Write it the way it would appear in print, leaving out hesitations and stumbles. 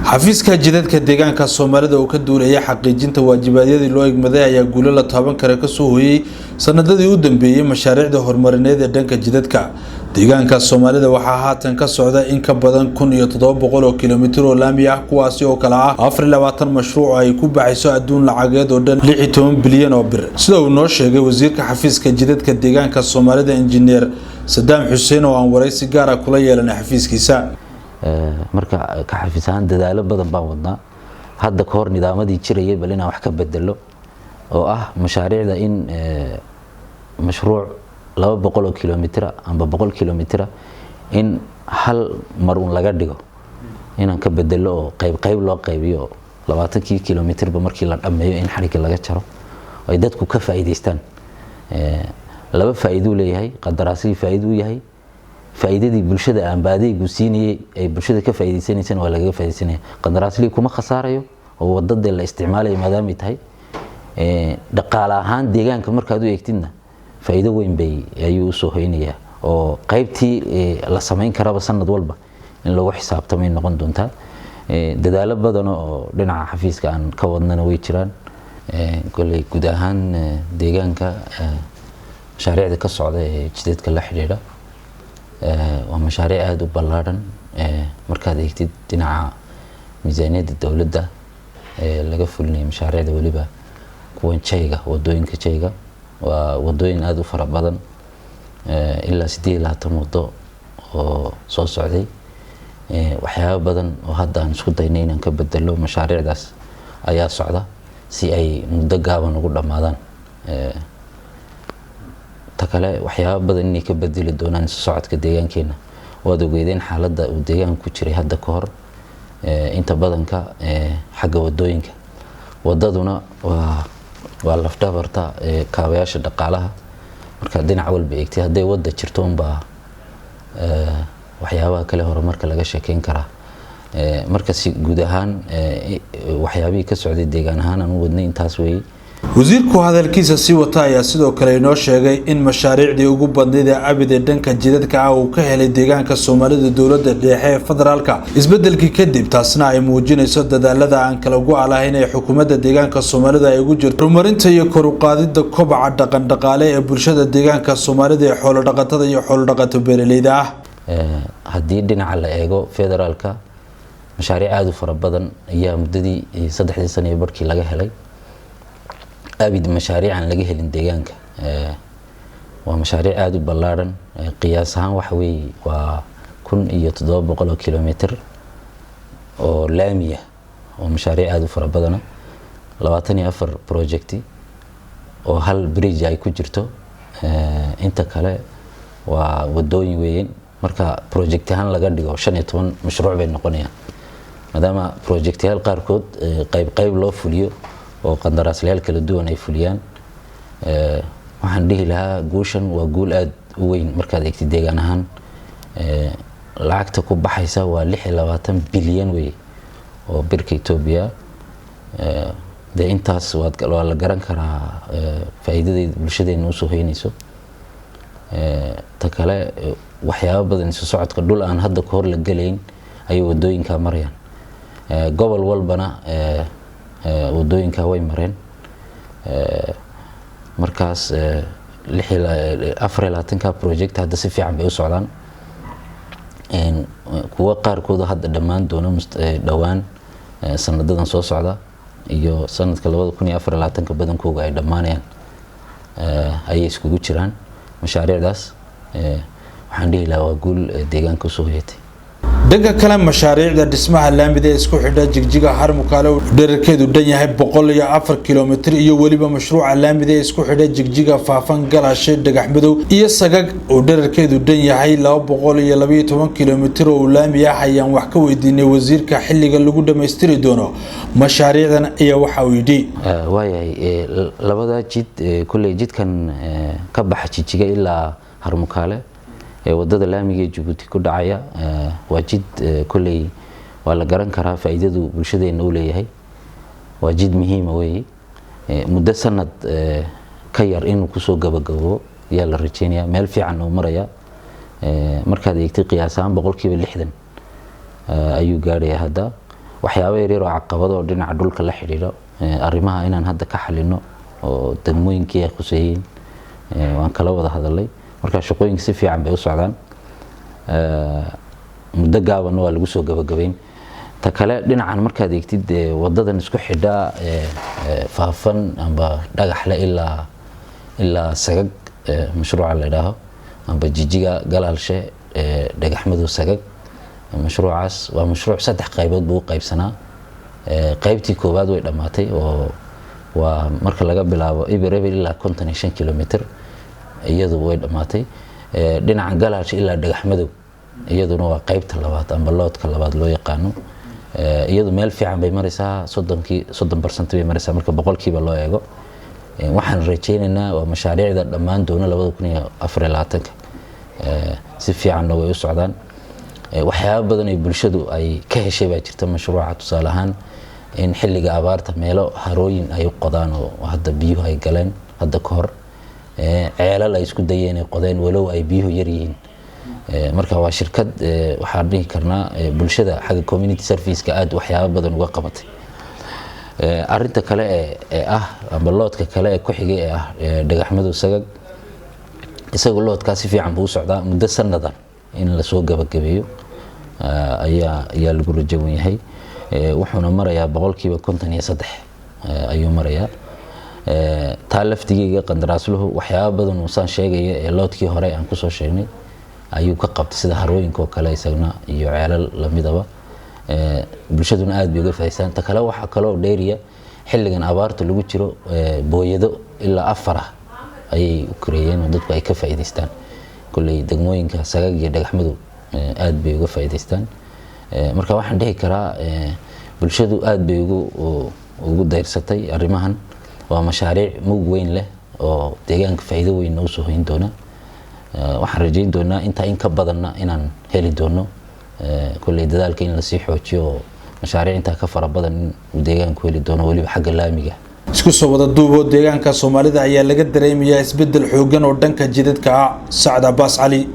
Xafiiska jidadka deegaanka Soomaalida oo ka duulaya xaqiijinta waajibaadyadii loo igmaday ayaa guulo la taaban kara kasoo hooyey sanadadii u dambeeyey mashaariicda horumarineed ee dhanka jidadka deegaanka Soomaalida. Waxaa haatan ka socda in ka badan 1700 oo kilomitir oo laami ah, kuwaasi oo kale ah 24 mashruuc ay ku baxayso adduun lacageed oo dhan 16 bilyan oo bir, sida uu noo sheegay wasiirka xafiiska jidadka deegaanka Soomaalida, Injineer Sadaam Xuseen, oo aan waraysi gaara kula yeelanay xafiiskiisa. Marka ka xafiis ahaan dadaalo badan baan wadnaa. Hadda ka hor nidaamadii jirayay bal inaan wax ka bedelo, oo ah mashaariicda in mashruuc 200 oo kilomitira amba 100 kilomitira in hal mar uun laga dhigo, inaan ka bedelo oo qayb qayb loo qaybiyo, 20kii kilomitirba markii la dhammeeyo in xadhigga laga jaro, ay dadku ka faa'iidaystaan. Laba faa'iiduu leeyahay: qandaraasigii faa'iiduu yahay, faa'iidadii bulshada aanba adeegu siinayay ay bulshada ka faa'iidaysanaysana waa lagaga faa'iidaysanaya. Qandaraaslii kuma khasaarayo oo wadadee la isticmaalayo maadaamay tahay. Dhaqaale ahaan deegaanka markaad u eegtidna faa'iido weyn bay ayuu usoo hoynayaa, oo qaybtii la samayn karaba sanad walba in lagu xisaabtamay noqon doontaa. Dadaalo badan oo dhinaca xafiiska aan ka wadnana way jiraan. Kolley guud ahaan deegaanka mashaariicda ka socda ee jidadka la xidhiidha waa mashaariic aada u ballaadhan. Markaad eegtid dhinaca miisaaniyadda dowladda ee laga fulinaya mashaariicda, weliba kuwan jayga, wadooyinka jayga, waa wadooyin aada u fara badan, ilaa 28 wado oo soo socday. Waxyaabo badan oo hadda aan isku daynay inaan ka bedelo mashaariicdaas ayaa socda si ay muddo gaaban ugu dhammaadaan. Ta kale, waxyaabo badan inay ka bedeli doonaan isu socodka deegaankeena. Waad ogeydeen xaaladda uu deegaanku ku jiray hadda ka hor, inta badanka xagga wadooyinka. Wadaduna waa lafdhabarta kaabayaasha dhaqaalaha. Markaad dhinac walba eegtay, hadday wadda jirto unbaa waxyaabaha kale horumarka laga sheekeyn karaa. Marka si guud ahaan waxyaabihii ka socday deegaan ahaan aan u wadnay intaas weeye. Wasiirku hadalkiisa sii wata ayaa sidoo kale inoo sheegay in mashaariicdii ugu badnayd ee abid ee dhanka jidadka ah uu ka helay deegaanka Soomaalida dowladda dhexe ee federaalka isbedelkii kadib, taasna ay muujinayso dadaalada aan kala go' lahayn ee xukuumadda deegaanka Soomaalida ay ugu jirto horumarinta iyo kor u qaadida kobaca dhaqan dhaqaale ee bulshada deegaanka Soomaalida ee xoolo dhaqatada iyo xoolo dhaqato beeraleyda ah. Haddii dhinaca la eego federaalka, mashaariic aada u fara badan ayaa muddadii 3dii sano iyo barhkii laga helay. Abid mashaariic aan laga helin deegaanka. Waa mashaariic aada u ballaadhan. Qiyaas ahaan waxa weeye waa 1700 oo kilomitr oo laamiya, oo mashaariic aada u fara badana, 24 project oo hal bridge ay ku jirto, inta kale waa wadooyin weeyeen. Marka project ahaan laga dhigo, 15 mashruuc bay noqonayaan, maadaama projectyaal qaarkood qayb qayb loo fuliyo oo qandaraaslayaal kala duwan ay fuliyaan. Waxaan dhihi lahaa guushan waa guul aada u weyn. Markaad eegtid deegaan ahaan, lacagta ku baxaysa waa 26 bilyan wey oo birka Etoobiya. Dee intaas waa la garan karaa faa'iidadeeda bulshadeena usoo hoynayso. Ta kale, waxyaabo badan isu socodka dhul aan hadda ka hor la gelayn ayay wadooyinkaa marayaan. Gobol walbana wadooyinkaa way mareen. Markaas 24ka project hadda si fiican bay u socdaan. Kuwo qaarkooda hadda dhammaan doona dhowaan sanadadan soo socda iyo sanadka 2024ka badankooga ay dhammaanayaan ayay iskugu jiraan mashaariicdaas. Waxaan dhihi lahaa waa guul deegaanka usoo hoyatay. Dhanka kale, mashaariicda dhismaha laamida ee isku xidha Jigjiga Harmukaale, dherarkeedu dhan yahay 104 kilomitir, iyo weliba mashruuca laamida ee isku xidha Jigjiga, Faafan, Galashe, Dhagax Madow iyo Sagag, oo dherarkeedu dhan yahay 212 kilomitir oo laami ah, ayaan wax ka weydiinay wasiirka xilliga lagu dhammaystiri doono mashaariicdan, ayaa waxa uu yidhi: Waayahay, labada jid, kolley jidkan ka baxa Jijiga ilaa Harmukaale ee wadada laamiga ee Jabuuti ku dhacaya waa jid kolley waa la garan karaa faa'iidadu bulshadeena u leeyahay. Waa jid muhiima weeye. Muddo sanad ka yar inuu kusoo gabagaboobo ayaa la rajeynaya. Meel fiican uu maraya. Markaad eegtay qiyaas ahaan 60% ayuu gaadhaya hadda. Waxyaabo yaryar oo caqabado oo dhinaca dhulka la xidhiidho, arrimaha inaan hadda ka xalino oo degmooyinkii ay khuseeyeen waan kala wada hadalay. Marka shaqooyinka si fiican bay u socdaan, muddo gaabanna waa lagu soo gabagabayn. Ta kale, dhinacan markaad eegtid, wadadan isku xidha Faafan amba Dhagaxle ilaa Sagag, mashruuca la idhaaho amba Jijiga Galaalshe Dhagaxmadow Sagag, mashruucaas waa mashruuc saddex qaybood buu u qaybsanaa. Qaybtii koowaad way dhammaatay, oo waa marka laga bilaabo 0 0 ilaa 55 kilomitr, iyadu way dhammaatay. Dhinaca Galaalshe ilaa Dhagaxmadow iyaduna waa qaybta labaad amba loodka labaad loo yaqaano. Iyadu meel fiican bay maraysaa, 30% bay maraysaa marka boqolkiiba loo eego. Waxaan rajaynaynaa waa mashaariicda dhammaan doona 2024-ka. Si fiicanna way u socdaan. Waxyaaba badan ay bulshadu ay ka heshay baa jirta mashruuca. Tusaale ahaan, in xilliga abaarta meelo harooyin ay u qodaan oo hadda biyuhu ay galeen, hadda ka hor ceelal ay isku dayeen ay qodeen, walow ay biyuhu yar yihiin. Marka waa shirkad waxaan dhihi karnaa bulshada xagga community service-ka aada waxyaaba badan uga qabatay. Arinta kale ee ah amba loodka kale ee ku xigay ee ah Dhagaxmadow Sagag, isagu loodkaa si fiican buu u socdaa. Muddo sanadan in lasoo gabagabeeyo ayaa lagu rajawan yahay. Wuxuuna marayaa 53% ayuu marayaa. Taa laftigeyga qandaraasluhu waxyaaba badan uusaan sheegaya ee loodkii hore aan kusoo sheegnay ayuu ka qabtay, sida harooyinka oo kale isagna iyo ceelal lamidaba. Bulshaduna aada bay uga faa'iideystaan. Ta kale, waxaa kaloo dheeriya, xilligan abaarta lagu jiro booyado ilaa afar ah ayay u kareeyeen oo dadku ay ka faa'iideystaan. Kolley degmooyinka Sagag iyo Dhagaxmadow aada bay uga faa'iideystaan. Marka waxaan dhihi karaa bulshadu aada bay ugu dayrsatay arrimahan. Waa mashaariic mug weyn leh oo deegaanka faa'iido weyn usoo hoyn doona. Waxaan rajayn doonaa intaa in ka badanna inaan heli doono. Kolley dadaalka in lasii xoojiyo oo mashaariic intaa ka fara badan in uu deegaanku heli doono, weliba xagga laamiga. Isku soo wada duuboo, deegaanka Soomaalida ayaa laga dareemayaa isbeddel xooggan oo dhanka jidadka ah. Sacad Cabaas Cali.